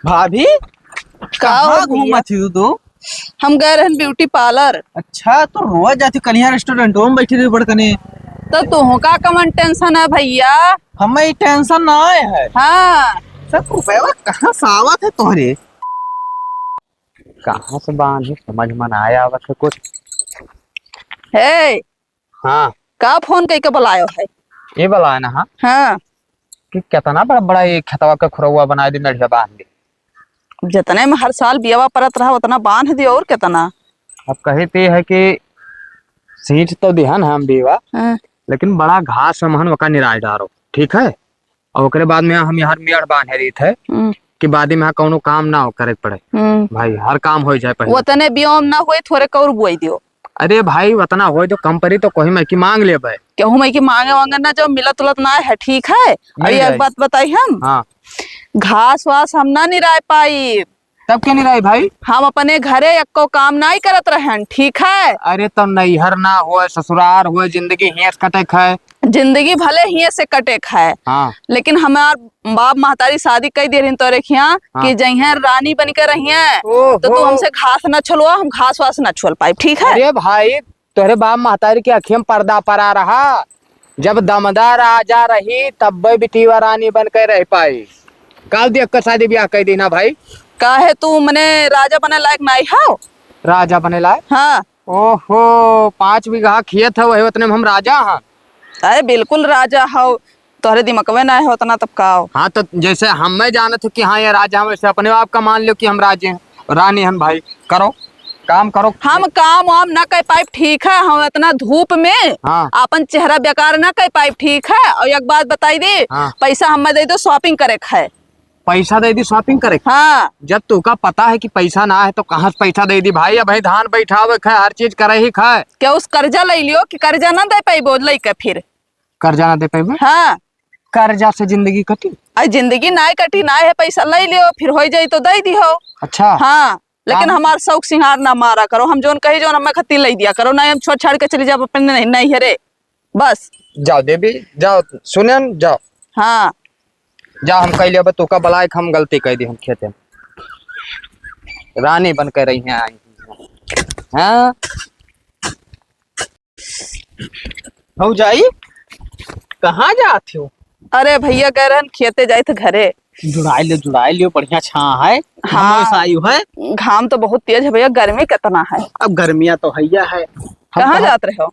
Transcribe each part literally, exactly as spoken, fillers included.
भाभी, का हो कहाँ भैया? घूमत ही तू? हम गए रहन beauty parlour। अच्छा, तो रोज जाती कलिया restaurant में बैठी रही बड़कने। तो तुहका कवन tension है भैया? हमें ई tension ना आए है। हाँ। सब रुपया कहाँ से आवत है तोहरे? कहाँ से बांध है, समझ में ना आवत है कुछ। हे, हाँ। का फोन कइके बुलायो है? ये बुलाए ना, हाँ। हाँ। कि कितना बड़ा, बड़ा ये खेतवा के खुरौआ बनाए दे, मेढ़िया बांध दे। अब जितने में हर साल बियावा परत रहा, उतना बांध दियो, और कितना? अब कहे ते है कि सींच तो दिहन हम बियावा, हाँ। लेकिन बड़ा घास हमहन वका निराय डारो, ठीक है? और ओकरे बाद में हम यहाँ मेड़ बांधे रहित है हम्म। कि बाद में यहाँ कौनो काम ना हो करे के पड़े। हम्म। भाई, हर काम हो जाए पहले। उतने बियावा में ना होए, थोरे कौर बोई दियो। अरे भाई, उतना होए तो कम परी तो कोई मैं की मांग लेबे। केहू मैं की मांगे वांगे ना, जो मिलत उलत ना है, ठीक है? मिल और एक जाई। बात बताई हम, हाँ। घास वास हम ना निराय पाई। तब क्या निराय भाई? हम अपने घरे एको काम नाई करत रहन, ठीक है? अरे तो नैहर ना होए, ससुरार होए, जिंदगी हियस कटे खाए। जिंदगी भले हियस से कटे खाए, हाँ। लेकिन हमार बाप महतारी शादी कई दे रही तोरे खिया हाँ। कि जइहे रानी बन के रहिए, ओहो। तो तू हमसे घास ना छुलवा, हम घास वास ना छुल पाई, ठीक है? अरे भाई, तोहरे बाप महतारी के अखियम पर्दा परा रहा। जब दमदा राजा रही, तब्बे बिटिया रानी बन के रह पाई। काल दिया का शादी ब्याह कह दी ना भाई। काहे तू मने राजा बने लायक नाई हो? राजा बने लायक? हाँ। ओहो, पाँच बीघा खेत है, वही उतने में हम राजा हैं। अरे बिल्कुल राजा हो, तोहरे दिमकवे ना है उतना तब का हो? हाँ, तो जैसे हम मैं जानत हूँ कि हाँ, ये राजा हैं, वैसे अपने आप का मान लो कि हम राजे हैं, रानी हैं भाई। करो, काम करो। हम काम वाम ना कर पाइब, ठीक है? हम इतना धूप में हाँ। अपन चेहरा बेकार ना कर पाइब, ठीक है? और एक बात बताई दे, हाँ। पैसा हमें दे दो, shopping करे के है। पैसा दे दी shopping करे? हाँ। जब तोका पता है कि पैसा ना है तो कहाँ से पैसा दे दी भाई? अब भाई धान बैठावे के है, हर चीज करे ही के है। क्या उस कर्जा ले लियो कि कर्जा ना दे पाइबो लइके फिर? कर्जा ना दे पाइबो? हाँ। कर्जा से जिंदगी कटी? अरे जिंदगी ना कटी, ना है पैसा ले लियो, फिर हो जाई तो दे दी हो। अच्छा। हाँ, लेकिन हाँ। हमार शौक सिंगार ना मारा करो, हम जोन कही जोन हमें खत्ती ले दिया करो, ना हम छोड़ छाड़ के चली जाब अपने नहीं, नहीं है रे। बस। जाओ देवी, जाओ, सुनेन, जाओ। हाँ। जा, हम कह लेबे, तोका बलाए के हम गलती कह दी, हम खेते में रानी बन के रही हैं, आई हैं। हाँ? भौजाई, कहाँ जात हो? अरे भैया, गए रहन खेते, जाए थे घरे। जुड़ाई लियो, जुड़ाई लियो, बढ़िया छाँह है। हाँ। घाम वैसा आयु है। घाम तो बहुत तेज है भैया, गर्मी कितना है। अब गर्मियाँ तो हैया है। हम कहाँ कहाँ जात रहे हो?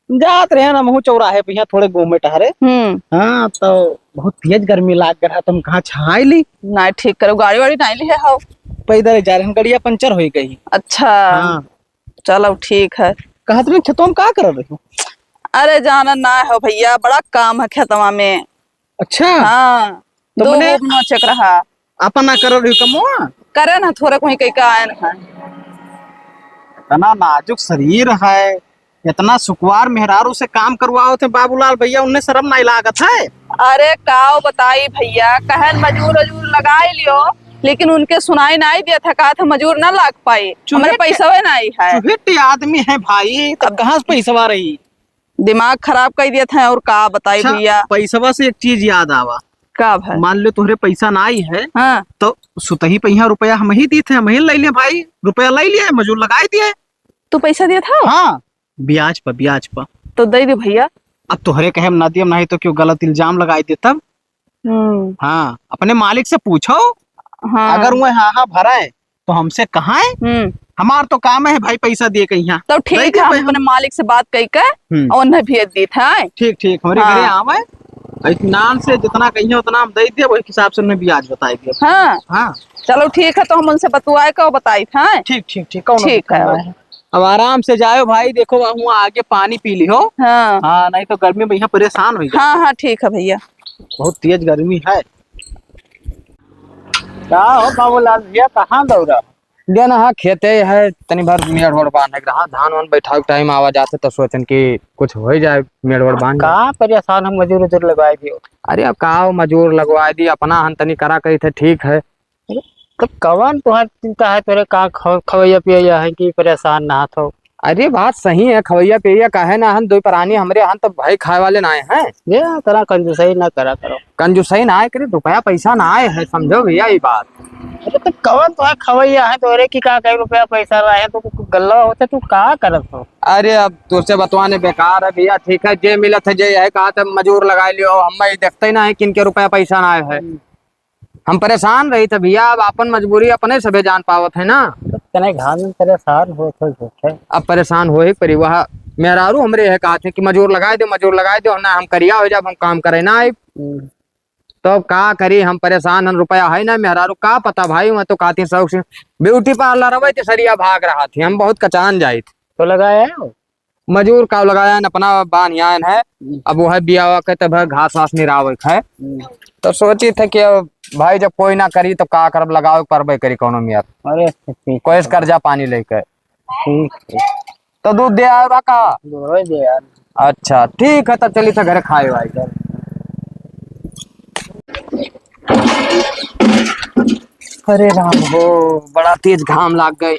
जात रहे ना, महू चौराहे पे यहाँ थोड़े घूमे टहरे। हम्म। हाँ, तो बहुत तेज गर्मी लाग रहा, तुम कहाँ छाई ली? ना ठीक करो, गाड़ी वाड़ी नहीं लिए हो? पैदल ही जा रहे हैं, गड़िया पंचर हो गई। अच्छा। हाँ। चलो ठीक है। कहत रहे खेतों में का कर रहे हो? अरे जाना ना हो भैया, बड़ा काम है खेतवा में। अच्छा। हाँ, तो दो मने वो नोचक रहा। अपन ना कर रही कमवा? करे ना, थोड़ा कोई कहीं का आए ना। इतना नाजुक शरीर है, इतना सुकुवार मेहरारू से काम करवाओ थे बाबूलाल भैया, उन्हें शर्म नहीं लागत है? अरे काव बताई भैया, कहन मजूर वजूर लगाई लियो, लेकिन उनके सुनाई नहीं दिया था, कहा था मजूर ना लाग पाई, चुहिट, हमारे पैसा नहीं है। चुहिट आदमी है भाई, तब अब कहाँ से पैसवा रही? दिमाग खराब कर दिया था, और का बताई अच्छा, भैया। पैसवा से एक चीज याद आवा। का भाई? मान लो तोहरे पैसा ना आई है, हाँ। तो सुतही पहिया रुपया हम ही दी थे, हम ही ले लिए भाई, रुपया ले लिए, मजूर लगाई दिए। तू पैसा दिया था? हाँ, ब्याज पर, ब्याज पर। तो दे दे भैया। अब तोहरे कहे हम ना दियम, नहीं तो क्यों गलत इल्जाम लगाई दे तब। हम्म। हाँ, अपने मालिक से पूछो। हाँ। अगर वो हाँ हाँ भराए तो हमसे कहाए। हम्म। हमार तो काम है भाई, पैसा दिए कहीं यहाँ। तो ठीक है, हम अपने मालिक से बात कई के हम्म। और उन्हें भेज दी था। ठीक, ठीक, हमारे हाँ। घरे आवे, इत्मीनान से जितना कहिए उतना हम दे दिए, वही हिसाब से उन्हें ब्याज बताए दिए। हाँ। हाँ। चलो ठीक है, तो हम उनसे बतुआए के बताई था। ठीक, ठीक, ठीक, कौन ठीक है। अब आराम से जाओ भाई, देखो वहाँ आगे पानी पी लिहो। हाँ। हाँ, नहीं तो गर्मी में यहाँ परेशान हो जाए। हाँ, हाँ, ठीक है भैया। बहुत तेज गर्मी है। का हो बाबूलाल भैया, कहाँ दौड़ा? देना हाँ, खेते है, तनी भर मेड़ ओड़ बांधे के रहा, धान वान बैठावे के टाइम आवा जाते तो सोचन कि कुछ हो जाए, मेड़ ओड़ बांध जाए। का परेशान हम मजूर उजूर लगवाए दियो? अरे अब का हो, मजूर लगवाए दी, अपना हन तनी करा कही थे, ठीक है। अरे, तो कवन तुहार चिंता है, तोरे का ख-, खवैया पियैया है कि परेशान ना हो? अरे बात सही है, खवैया पियैया काहे ना हन, दो परानी हमरे हन तो भाई खाए वाले ना आए हैं। ये तरह कंजूसई ना करा करो। कंजूसई ना आए करे, रुपया पैसा ना आए है, समझो भैया ये बात। अरे तो कवन तो है खवैया है, तोरे की का कई रुपया पैसा रहे तो कुछ गल्ला होते, तू का करत हो? अरे अब तोसे बतवाने बेकार है भैया, ठीक है, जे मिलत है, जे है, कहा तो मजूर लगाए लियो, हम ही देखते ही ना है किनके रुपया पैसा ना आए है। हम्म। हम परेशान रही थे भैया, अब अपन मजबूरी अपने सबे जान पावत है ना। तो तने घर में परेशान हो, तो झूठे। अब परेशान हो ही परी, वह मेहरारू हमरे है कहा थे कि मजूर लगाए दो, मजूर लगाए दो, ना हम करिया हो जाब, हम काम करे ना आइब। हम्म। तो अब का करी, हम परेशान हन, रुपया है ना, मेहरारू का पता भाई, मैं तो कहती शौक से ब्यूटी पार्लर है, तो सरिया भाग रहा थी, हम बहुत कचान जाइत। तो लगाया है वो? मजूर का लगाया है, अपना बान्हियान है। हम्म। अब वो है बियावा के तब घास वास निरावे के है। हम्म। तो सोची थे कि अब भाई जब कोई ना करी तो का करब, लगावे के परबे करी कौनो मियाँ। अरे, ठीक कोई है। कर्जा पानी लेके। ठीक है। तो दूध दे आए बा का? दूध दे यार। अच्छा, ठीक है, तब चली थे घरे खाए वाए। अरे राम हो, बड़ा तेज घाम लाग गए।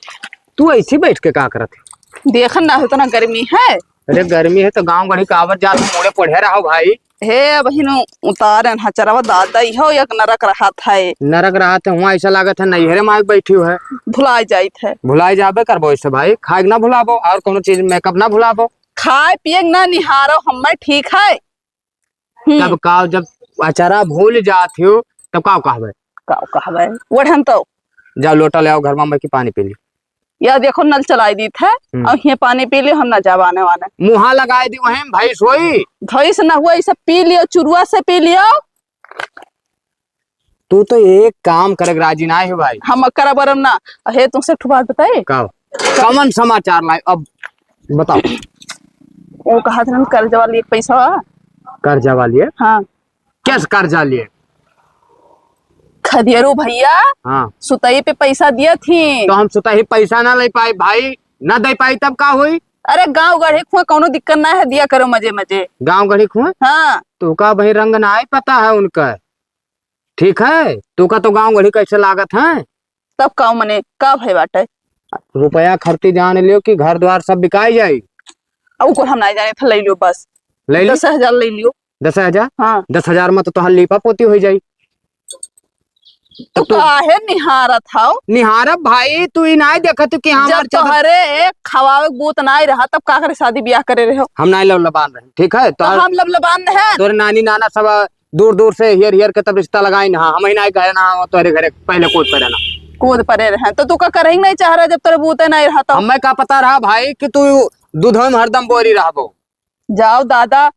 तू ऐसे बैठ के का करत है? देखन ना, इतना गर्मी है। अरे गर्मी है तो गाँव गढ़ी का आवत जात मुड़े पढ़े रहो भाई। हे, अबहिन उतारन ह चरवा दादा, इहो एक नरक रहत है। नरक रहत है, हुआँ ऐसा लागत है नैहरे में आके बैठी है। भुलाए जाइत है। भुलाए जाबे करबो ऐसे भाई, खाए के ना भुलाबो और कौनो चीज मेकअप ना भुलाबो। खाए पिए के ना निहारो, हम्मे ठीक है। हम्म। तब का, जब अचारा भूल जात हो, तब का कहबे? का कहबे? ओढ़न तो। जाओ लोटा ले आओ घर में, मैं की पानी पी ली। या देखो, नल चलाई दीत है, हम्म। और ये पानी पी लियो, हम ना जाब आने वाने। मुँहा लगाए दी वहीं भैंस होई। भैंस ना हुआ, ये सब पी लियो, चुरुआ से पी लियो। तू तो एक काम करे के राजी ना है भाई। हम करब अरब ना। हे, तुमसे एक ठो बात बताई? का? कमन समाचार लाए? अब बताओ। वो कहा था ना, कर्जा वाली एक पैसा। कर्जा वाली है? हाँ। कैसे कर्जा लिए? खदियरू भैया, हाँ। सुतई पे पैसा दिया थी। तो हम सुतई पैसा ना ले पाए भाई, ना दे पाई तब का होई? अरे गाँव गढ़ी खुआ कौनो दिक्कत ना है, दिया करो मजे मजे। गाँव गढ़ी खुआ? हाँ। तो का भाई रंग ना आए पता है उनका। ठीक है, तू का तो गाँव गढ़ी कैसे लागत है? तब का मने, का भय बाटे? रुपया खर्ची जान लियो कि घर द्वार सब बिकाई जाई। अब कुल हम नहीं जाने थे, ले लियो बस। ले ली? दस हजार ले लियो। दस हजार? हाँ। दस हजार में तो तोहार लीपा पोती हो जाई। तो तो तू काहे निहारत हव? निहारब भाई, तू ई नाय देखत कि हाँ, जब हमार चौदह तोहरे खवावे के बूत नाय रहा, तब का करे शादी ब्याह करे रहे हो? हम नाय लबलबान रहे, ठीक है? तो तोहर हम लबलबान रहे? तोरे नानी नाना सब दूर दूर से हियर हियर के तब रिश्ता लगाइन हा, हम ही नाय कहे ना, तोहरे घरे पहले कूद पड़े ना। कूद पड़े रहे, तो तू का करही नहीं चाह रहा जब तोरे बूते नहीं रहा तो? हमें का पता रहा भाई कि तू दूधवा में हरदम बोरी रहबो। जाओ दादा,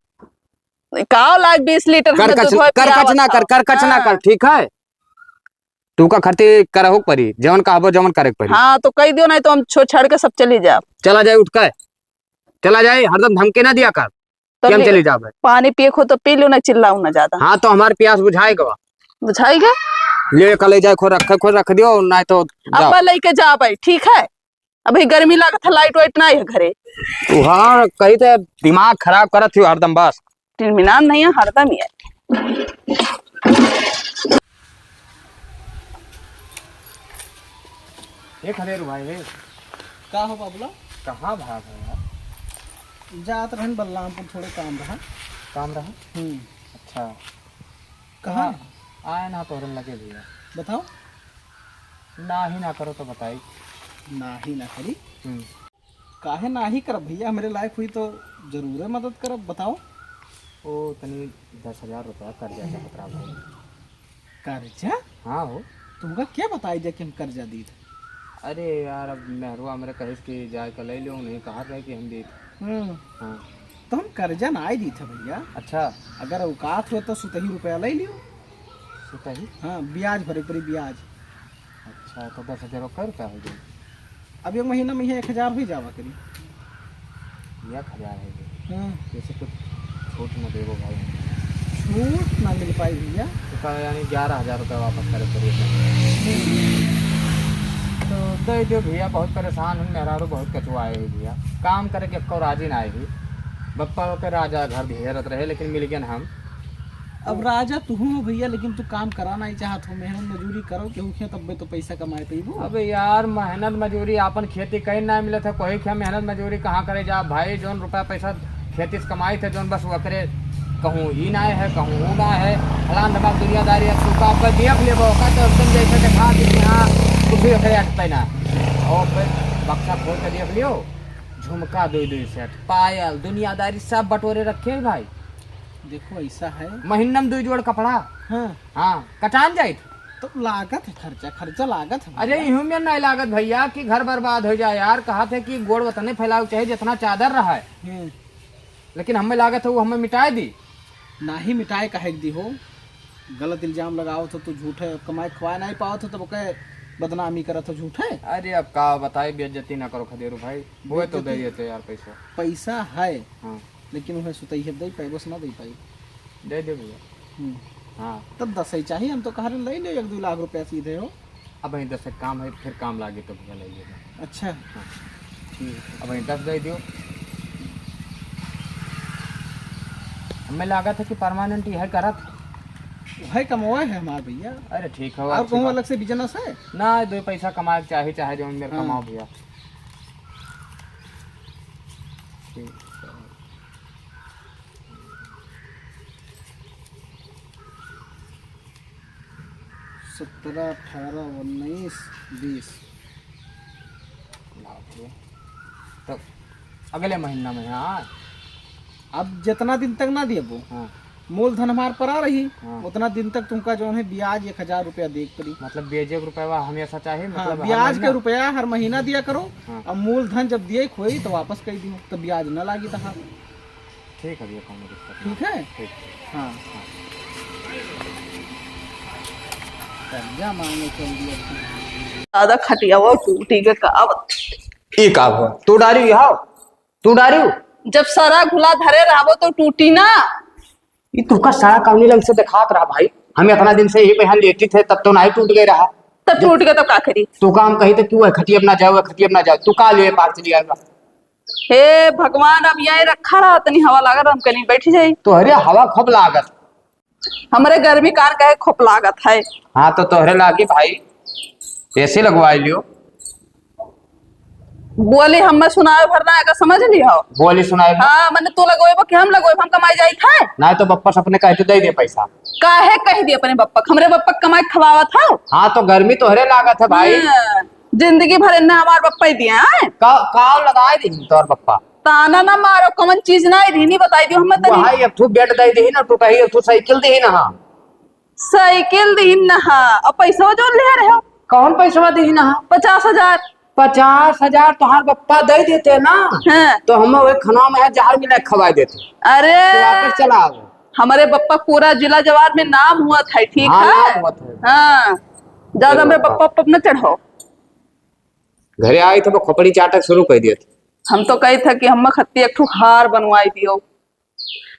का लाग बीस लीटर हमें करकच, दूधवा करकच पियावत ना कर, हव। करकच ना हाँ। कर, ठीक है? तू का खर्ची करहु के परी, जवन कहबो जवन करे के परी। हाँ, तो कह दियो, नहीं तो हम छो-, छड़ के सब चली जाब। चला जाए उठ के, चला जाए, हरदम धमकी ना दिया कर तो कि हम ले, चली जाबे। पानी पिए को तो पी लो, ना चिल्लाओ ना ज्यादा। हाँ, तो हमार प्यास बुझाएगा। बुझाएगा? ले, कल ले जाए, खो रखे, खो रख दियो, नहीं तो अब जाओ। लेके जाबे, ठीक है? अभी गर्मी लागत है, लाइट वाइट नहीं है घरे। तुहार कही तो दिमाग खराब करत हो हरदम बस। टिनमिनान नहीं है, हरदम ही है। हे खदेरू भाई, हे। का हो बाबूला? कहाँ भाग है यार? जात रहन बलरामपुर, थोड़े काम रहा। काम रहा? हम्म। अच्छा। कहाँ? हाँ, आए ना तोहरे लगे भैया। बताओ। ना ही ना करो तो बताई। ना ही ना करी? हम्म। काहे ना ही करब भैया, हमरे लायक हुई तो जरूरे मदद करब, बताओ। ओ, तनी दस हजार रुपया कर्जा चाहत रहा भाई। कर्जा? हाँ हो। तुमका क्या बताई दे कि हम कर्जा दीत? अरे यार, अब मेहरुआ हमरे कहिस कि जाए के ले लियो, नहीं कहा रहे कि हम दीत। हम्म। हाँ। तो हम कर्जा ना ही दीत है भैया। अच्छा। अगर औकात हो तो सुतही रुपया ले लियो। सुतही? हाँ, ब्याज भरे पड़ी, ब्याज। अच्छा, तो दस हजार कै रुपया हो गए? अब एक महीना में यह एक हजार हो जावा करी। एक हजार हो गए? हाँ। जैसे कुछ छूट न देबो भाई। छूट ना मिल पाई भैया। तो का यानी ग्यारह हजार रुपया वापस करे पड़ी। तो दे दो भैया, बहुत परेशान हूँ, मेहरारू बहुत कचुआए है भैया, काम करे के एक्को राजी ना आई। बप्पा के राजा घर घेरत रहे, लेकिन मिल गए हम। अब राजा तू हो भैया, लेकिन तू काम करा नहीं चाहत हो, मेहनत मजूरी करो, केहू के तब्बे तो पैसा कमाए पैबू। अबे यार, मेहनत मजूरी, आपन खेती कहीं ना मिलत है, कोई के मेहनत मजूरी कहाँ करे जा भाई? जौन रुपया पैसा खेती से कमाई थे, जौन बस वकरे कहूँ ई नाय है, कहूँ ऊ नाय है, फलान ढमाक दुनियादारी। अब तू का कर देख लेबो, का तो एकदम जैसे देखा कि हाँ, कुछ भी ओकरे अटते ना। और फिर बक्सा खोल के देख लियो, झुमका दुई दुई सेट, पायल, दुनियादारी सब बटोरे रखे है भाई। देखो, ऐसा है। महीना में दुई जोड़ कपड़ा। हाँ। हाँ, कटान जाइत। तो लागत है खर्चा, खर्चा लागत है अरे, भैया। इहू में नहीं लागत भैया कि घर बर्बाद हो जाए यार। कहा थे कि गोड़ वतने फैलाव, चाहे जितना चादर रहा है। हम्म। लेकिन हमें लागत है वो हमें मिटाए दी। नाही मिटाए काहे के दी हो, गलत इल्जाम लगावत हो तो झूठे, कमाए खवाए नाही पावत हो तब ओके बदनामी करत हो झूठे। अरे अब का बताए, बेइज्जती ना करो खदेरू भाई, हुए तो बेइज्जती। दे देते यार पैसा। पैसा है, हाँ। लेकिन उहे सुतई है, दे पाई, बस ना दे पाई। दे दे भैया। हम्म। हाँ। तब दस ही चाहिए, हम तो कह रहे ले ले एक दो लाख रुपया सीधे हो। अब वहीं दस एक काम है, फिर काम लागे तो भैया ले लेगा। अच्छा। हाँ। ठीक है। अब वहीं दस दे दियो। हमें लागत है कि परमानेंट यह करत। वही कमावा है हमार भैया। अरे ठीक है, और अच्छी कहूँ बात। अलग से बिजनेस है? ना, दो पैसा कमाए के चाहे, चाहे जो मेरे हाँ। कमाओ भैया। ठीक है। सत्रह, अठारह, उन्नीस, बीस। लाओ भैया। तब अगले महीना में, हाँ। अब जितना दिन तक ना दियबो, हाँ। मूलधन हमार परा रही, हाँ। उतना दिन तक तुमका जौन है ब्याज एक हजार रुपया दे के पड़ी। मतलब ब्याज एक रुपया हमेशा चाहे, हाँ, मतलब हर ब्याज के महीना? रुपया हर महीना दिया करो, हाँ। और मूलधन जब दिए खोई तो वापस कर दियो, तो ब्याज ना लागी तहार। ठीक है भैया, कौनो दिक्कत ठीक नहीं। है? ठीक। हाँ। हाँ। कर्जा मांगे चल दिया। दादा खटिया वो टूटी के का बत- ई का हुआ? तू डारी हो? तू डारी हो? जब सारा घुला धरे रहबो तो टूटी ना। ई तुका सारा कौनी रंग से दिखात रहा भाई? हम इतना दिन से यही पे यहाँ लेटी थे, तब तो नहीं टूट गए रहा। तब टूट गए तब का करी? तू काम कही थे, "क्यों है खटिया पे ना जाओ, खटिया पे ना जाओ।" तू का लिए पार चली आएगा? हे भगवान, अब यहीं रखा रहा, तनी हवा लागत, हम कहली बैठ जाई। तोहरे हवा खूब लागत। हमरे गर्मी कान कहे खूब लागत है। हाँ, तो तोहरे लागी भाई, एसी लगवाई लियो। बोली हमें सुनावे भर ना, एका समझ लियो। बोली सुनावे भर। हाँ, मने तू लगवेबो कि हम लगवेब, हम कमाई जाइत है। ना तो बप्पा से अपने कहते दे दे पैसा। काहे कह दिए अपने बप्पा, हमरे बप्पा कमाई खवावत हो। हाँ, तो गर्मी तोहरे लागत है भाई। हाँ। जिंदगी भर इन्ना हमार बप्पा ही दिए हैं। का, काव लगाए दीन तोर बप्पा? ताना ना मारो, कौन चीज ना दीनी बताई दियो हमें तनी। वहाँ एक ठो बेड दे दीन ना, टूटा ही एक ठो साइकिल दीन ना, हाँ। साइकिल दीन ना, हाँ। और पैसा जो ले रहे हो? कौन पैसा दीन ना, हाँ? पचास हजार। पचास हजार तोहार बप्पा दे देते ना, हाँ। तो हम वही खाना में है जहर मिला के खवाए देते। अरे। तो वापस चला आओ। हमारे बप्पा पूरा जिला जवार में नाम हुआ था, ठीक हाँ, है? नाम हुआ था। हाँ। ज्यादा चलो, मेरे बप्पा पर न चढ़ो। घरे आई तो वो खोपड़ी चाटक शुरू कर दिए थे। हम तो कही था कि हम खत्ती एक ठो हार बनवाई दियो।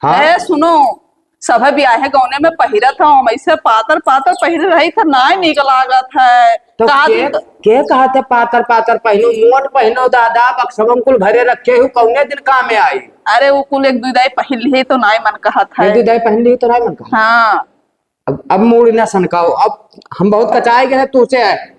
हाँ। ए, सुनो, सभे बियाहे गौने में पहिरत हो, हम ऐसे पातर पातर पहिरे रही था, नाय नीक लागत है। तो का के, दिन तो के कहत है पातर पातर पहिनो, मोट पहिनो दादा, बक्सवा में कुल भरे रखे हो, कौने दिन काम में आई? अरे, वो कुल एक दुई दाई पहिन लिए तो नाय मन कहत है। एक दुई दाई पहिन लिए तो नाय मन कहत। हाँ। अब, अब मूड ना सनकाओ, अब हम बहुत कचाए गए हैं तू से।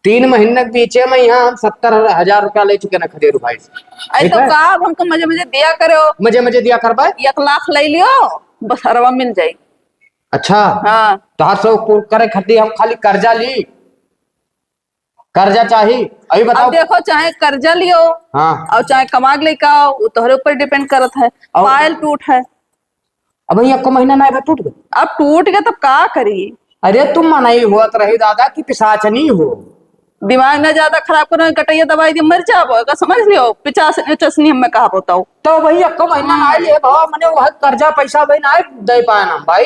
तीन महीने के बीचे में यहाँ हम सत्तर हजार रुपया ले चुके ना खदेरू भाई से। अरे ठीक तो है? का अब हमको मजे मजे दिया करो। मजे मजे दिया करबे? एक लाख ले लियो, बस हरवा मिल जाई। अच्छा। हाँ। तोहार शौक पूर करे खातिर हम खाली कर्जा ली? कर्जा चाही? अभी बताओ। अब देखो, चाहे कर्जा लियो हाँ। और चाहे कमा के लेके आओ, वो तोहरे ऊपर डिपेंड करत है। और पायल टूट है। अब ये एको महीना ना भर टूट गए। अब टूट गए तब का करी? अरे तुम मनई होत रही दादा कि पिशाचनी हो? दिमाग ना ज्यादा खराब करो, कटैया दवाई दे मर जाबो, एका समझ लियो, पिचास चसनी हमें कहा बताओ। तो वही एको महीना ना ले बाबा, मने वह कर्जा पैसा वही ना दे पाए ना भाई,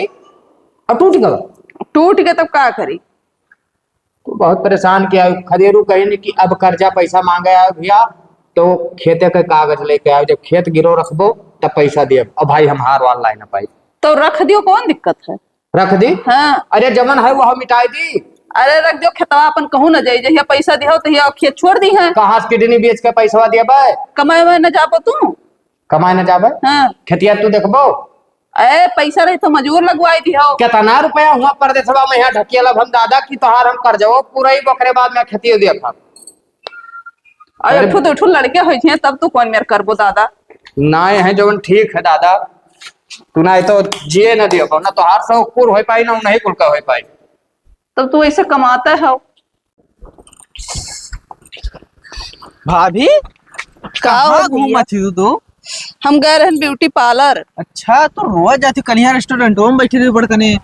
अब टूट गए। टूट गए तब का करी? तो बहुत परेशान किया है। खदेरू कहिन कि अब कर्जा पैसा मांगे आए भैया, तो खेते के कागज लेके आए, जब खेत गिरो रखबो तब पैसा दियब। अब भाई हम हार वार लाए ना पाई। तो रख दियो, कौन दिक्कत है? रख दी? हाँ। अरे जमन है वो हम मिटाई दी। अरे रख दियो, खेतवा अपन कहूँ न जाई, जहिया पैसा दिहो तहिया खेत छोड़ दी है। कहाँ से किडनी बेच के पैसवा दियब? कमाए में न जाबो तू? कमाए न जाबे? हाँ। खेतिया तू देखबो? ए, पैसा रही तो मजूर लगवाई दिहो। कितना रुपया हुआ परदेसवा में यहाँ ढकिया लब हम दादा की तोहार हम कर्जवो पूरा ही, ओकरे बाद में खेतियो देखब। अरे अरे ठू दो ठू लड़के होई थे तब तू कौन मेर करबो दादा? ना है जवन ठीक है दादा। तू ना तो जिए ना दियो, ना तोहार शौक पूर होइ पाई, ना नहीं कुल का होइ पाई। तब तू ऐसे कमाता है। भाभी, का हो कहाँ भैया? घूमत ही तू? हम गए रहन beauty parlour। अच्छा, तो रोज जाती कलिया restaurant में बैठी रही बड़कने।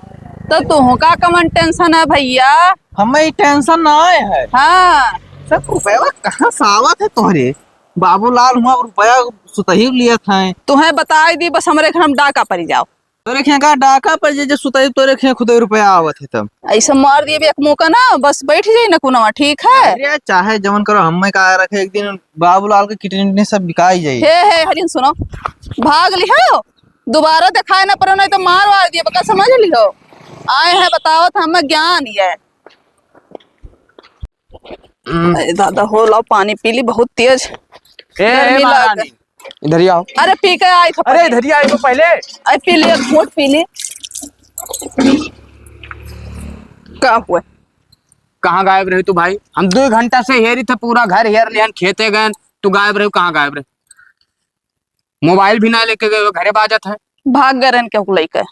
तो तुहका कमन tension है भैया? हमें ई tension ना आए है। हाँ। सब रुपया कहाँ से आवत है तोहरे? बाबूलाल हुआ रुपया सुतही लिया था। तुहें बताई दी, बस हमरे घर हम डाका परी जाओ। तोरे खें का डाका पर जे, जे सुतई तोरे खें खुदे रुपया आवत है तब। ऐसे मार दिए एक मौका ना, बस बैठ जाई ना कुनवा, ठीक है? अरे चाहे जवन करो, हमें का रखे, एक दिन बाबूलाल के kidney सब बिकाई जाई। हे, हे, हरिन सुनो, भाग लिहो, दोबारा दिखाए ना पड़ो, नहीं तो मार वार दिए, बका समझ लिहो। आए हैं बताओ तो हमें ज्ञान ये। हम्म। अरे दादा हो, लाओ पानी पी ली, बहुत तेज ए, गर्मी ए, लाग महारानी, गई। इधर ही आओ। अरे पी के आई था अरे पानी। इधर ही आओ तो पहले। अरे पी ली, एक घूंट पी ली। का हुआ? कहाँ गायब रही तू भाई? हम दो घंटा से हेरी थे, पूरा घर हेर लिहन, खेते गए, तू गायब रही, कहाँ गायब रही? मोबाइल भी ना लेके गए हो, घरे बाजत है। भाग गए रहन केहू लेके।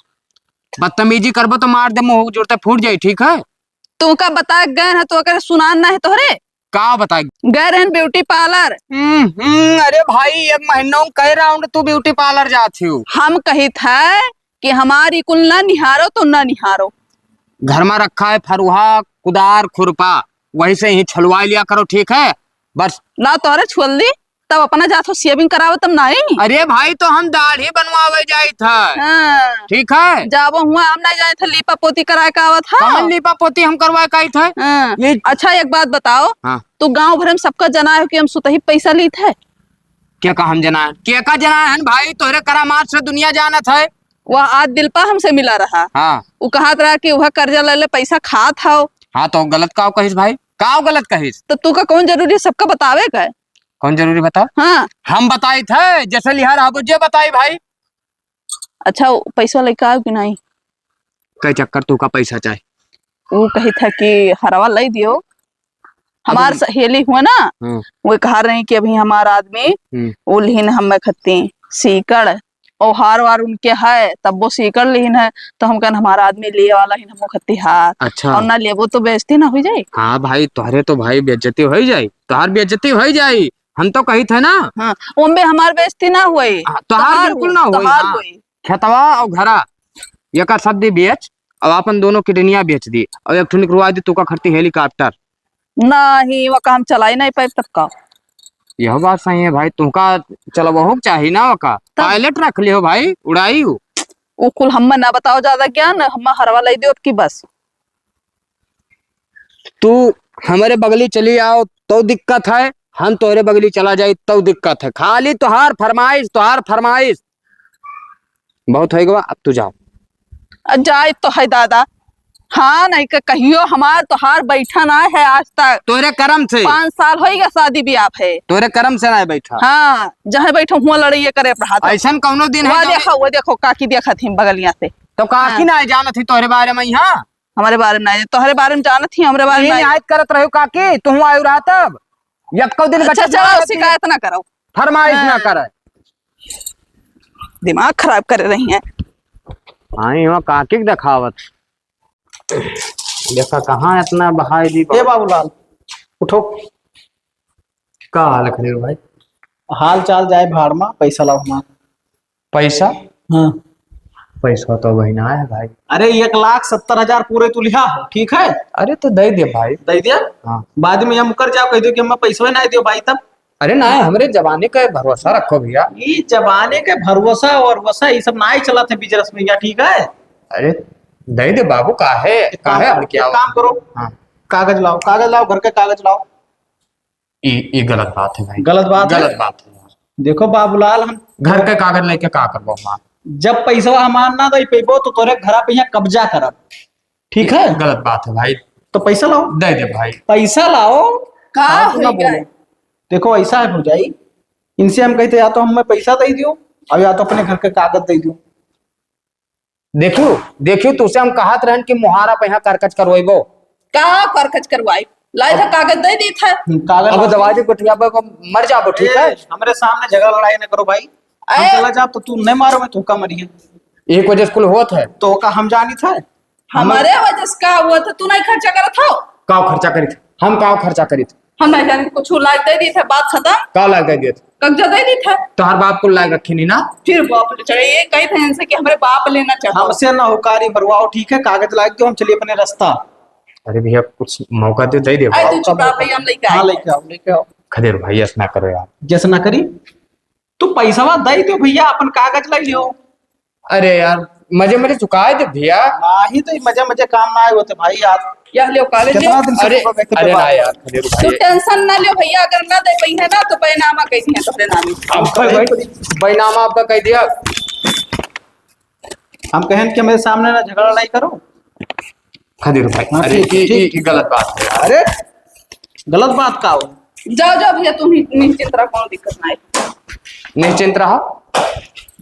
बदतमीजी करबो तो मार दे, मुंह जुड़ते फूट जाई, ठीक है? तुमका बता गए हैं, तो अगर सुनान ना है तोहरे? का बताई? गए रहन beauty parlour। हम्म, हम्म, अरे भाई, एक महीना में कई round तू beauty parlour जात हो? हम कहित है कि हमारी कुल ना निहारो तो ना निहारो। घर में रखा है फरुहा, कुदार, खुरपा, वही से ही छुलवा लिया करो, ठीक है? बस। ना तोहरे छुअल दी, तब अपना जात हो shaving करावे, तब नहीं। अरे भाई, तो हम दाढ़ी बनवावे जाइत है। हाँ। ठीक है? जाबो हुआ, हम नहीं जाइत है, लीपा पोती कराए का आवत है। कौन लीपा पोती हम करवाए का आइत है? हाँ। ये अच्छा, एक बात बताओ, हाँ। तू गांव भर में सबका जना है कि हम सुतही पैसा लीत है? के का हम जना है? के का जना है भाई? तोहरे करामात से दुनिया जानत है। वह आज दिलपा हमसे मिला रहा। हाँ। वो कहत रहा कि वह कर्जा ले ले पैसा खात हव। हाँ, तो गलत काव कहिस भाई? काव गलत कहिस? तो तू का कौन जरूरी है सबका बतावे का? कौन जरूरी बताओ? हाँ। हम बताई थे, जैसे लिहा रहबो जे बताई भाई। अच्छा, वो पैसा लेके आओ कि नहीं? कई चक्कर तू का पैसा चाहे? वो कही था कि हरवा ले दियो। हमार अभी सहेली हुआ ना, हम्म। वो कहा रही कि अभी हमार आदमी हम्म। वो लिहिन हमें खत्ती सीकड़, और हार वार उनके है, तब वो सीकड़ लिहिन है, तो हम कहन हमारा आदमी लिए वाला ही, हम खत्ती हार। अच्छा। और ना लेबो तो बेइज्जती ना हो जाए। हाँ भाई, तोहरे तो भाई बेइज्जती हो ही जाई, तोहार बेइज्जती हो ही जाई। हम तो कही थे ना। हाँ, ओमे हमार बेइज्जती ना हुई। हाँ, तोहार तोहार बिल्कुल हुई, ना हुई, तोहार हाँ। हुई। खेतवा और घरा, एकर सब दी बेच, अब आपन दोनों किडनिया बेच दी, और एक ठो निकलवा दी, तू का खरती helicopter। नहीं, वो काम चलाई नहीं पाए तब का। यह बात सही है भाई, तुमका चलवहू के चाही ना, ओका तब पायलट रख लियो भाई, उड़ाई उ। उ कुल हम्मे ना बताओ ज्यादा ज्ञान, हम्मे हरवा लई दियो अब की बस। तू हमरे बगली चली आओ तो दिक्कत है, हम तोहरे बगली चला जाई तो दिक्कत है। खाली तोहार फरमाइश, तोहार फरमाइश। बहुत होई गवा, अब तू जाओ। अ, जाए तो है दादा। हाँ, नहीं के कहियो हमार तोहार बैठा ना है आज तक। तोरे करम से। पाँच साल होई गया शादी ब्याह है। तोरे करम से ना बैठा। हाँ, जहाँ बैठो हुआ लड़ाई करे अपना हाथ। ऐसन कौनो दिन है वह जो देखो, वह देखो, काकी देखत ही बगलिया से। तो काकी हाँ। ना जानत ही तोहरे बारे में यहाँ? हमारे बारे में ना, तोहरे बारे में जानत ही, हमरे बारे में ये ना। निहायत करत रहो काकी, तू आयु रहा तब। यक्को दिन अच्छा, गटक चलो, मारत ही। शिकायत ना करो। फरमाइश ना हाँ। करे। दिमाग खराब कर रही हैं। आई वहाँ काकी के देखावत। देखा कहाँ इतना बहाई दी। ए बाबूलाल, उठो। का हाल है खलील भाई? हाल चाल जाए भाड़ मा, पैसा लाओ हमार। पैसा? हाँ। पैसा तो वही ना है भाई। अरे एक लाख सत्तर हजार पूरे तू लिहा हो, ठीक है? अरे तो दे दे भाई। दे दिया? हाँ। बाद में यहाँ मुकर जाओ, कह दो कि हमें पैसा ही ना दियो भाई तब। अरे ना, हमरे जवानी का भरोसा रखो भैया। ई जवानी के भरोसा और वसा, ई सब ना ही चलत है business में, या ठीक है? अरे, दे दे बाबू, काहे, एक काम काहे करो, हड़कियाओ? एक काम करो, हाँ। कागज लाओ, कागज लाओ, घर के कागज लाओ। ई, ई गलत बात है भाई। गलत बात है? गलत बात है यार। देखो बाबूलाल, हम घर के कागज लेके का करबो हम? जब पैसा हमार ना दे पेबो तो तोरे घरा पे यहाँ कब्जा करब। ठीक है? गलत बात है भाई। तो पैसा लाओ। दे दे भाई। पैसा लाओ। का फालतू ना होई गए? बोलो। देखो, ऐसा है भौजाई, इनसे हम कहते या तो हमें पैसा दे दियो और या तो अपने घर के कागज दे दियो। देखियो, देखियो, तुसे हम कहत रहन कि मुहारा पे यहाँ करकच करवाइबो। का करकच करवाई? लाई था, कागज दे दी था। हम्म, कागज अब लाओ। दवाई दे गोठिया पे मर जाबो, ठीक है? ए, हमरे सामने झगड़ा लड़ाई ना करो भाई। हम ए। चला जाब तो तू नहीं मारो, मैं तुमका मरिए। एक वजह से कुल होत है। तो का हम जानित है? हमारे वजह से का हुआ था? तू नहीं खर्चा करत हो? का खर्चा करित? हम का खर्चा करित? हम नहीं जानित, कुछ लाग दे दी थे, बात खत्म। का लाग दे दी थे? कब्जा दे दी थे। तोहर बाप कुल लाग रखी नहीं ना? फिर बाप ले चले, ये कही थे इनसे कि हमारे बाप लेना चाहो। हमसे ना हुकारी भरवाओ, ठीक है? कागज लाग दो, हम चलिए अपने रास्ता। अरे भैया, कुछ मौका दे, दे दे। अरे तू चुप रहा भैया, हम लेके हाँ, आए। लेके आओ, लेके आओ। खदेर भाई, ऐसा ना करो यार। जैसे ना करी, तू पैसा दे दो भैया, अपन कागज ले लियो। अरे यार, मजे मजे चुकाए दे भैया। नाही तो मजे मजे काम ना आए होते भाई यार। या लियो कागज कितना लियो। दिन से अरे, रुको, कितना अरे ना बार? यार, खदेर तू भाई। टेंशन ना लियो भैया, अगर ना दे पाई है ना तो बैनामा कह दिया तोहरे नाम। अब भाई, भाई, बैनामा आपका कह दिया। हम कहन कि मेरे सामने ना झगड़ा नहीं करो। खदेर भाई, हाँ, अरे, ठीक, ये, ठीक, ये, ठीक। ये गलत बात है यार। अरे, गलत बात का हो? जाओ, जाओ भैया, तुम ही निश्चिंत रहो, कौन दिक्कत ना है। निश्चिंत रहो,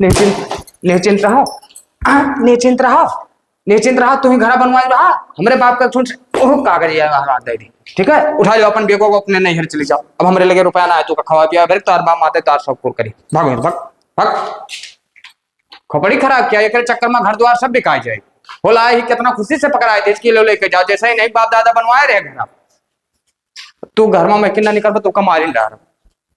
निश्चिंत, निश्चिंत रहो, आ, निश्चिंत रहो, निश्चिंत रहो, तुम ही घरा बनवाई रहा, हमरे बाप का छूट, ओह कागज ये हमारा दे दी, ठीक है? उठा लो अपन बेगो को, अपने नैहर चली जाओ। अब हमरे लगे रुपया ना है, तू का खवा पिया, बेरे तार बाप माते तार सब कुर करी, भागो, भाग, भाग। खोपड़ी खराब किया, एकरे चक्कर में घर द्वार सब बिकाई जाए। होला ही कितना खुशी से पकड़ाए थे, इसकी लो लेके जाओ, जैसे ही नहीं बाप दादा बनवाए रहे घर। तू घर में मैं किन्ना निकल, तू का मारिन डार।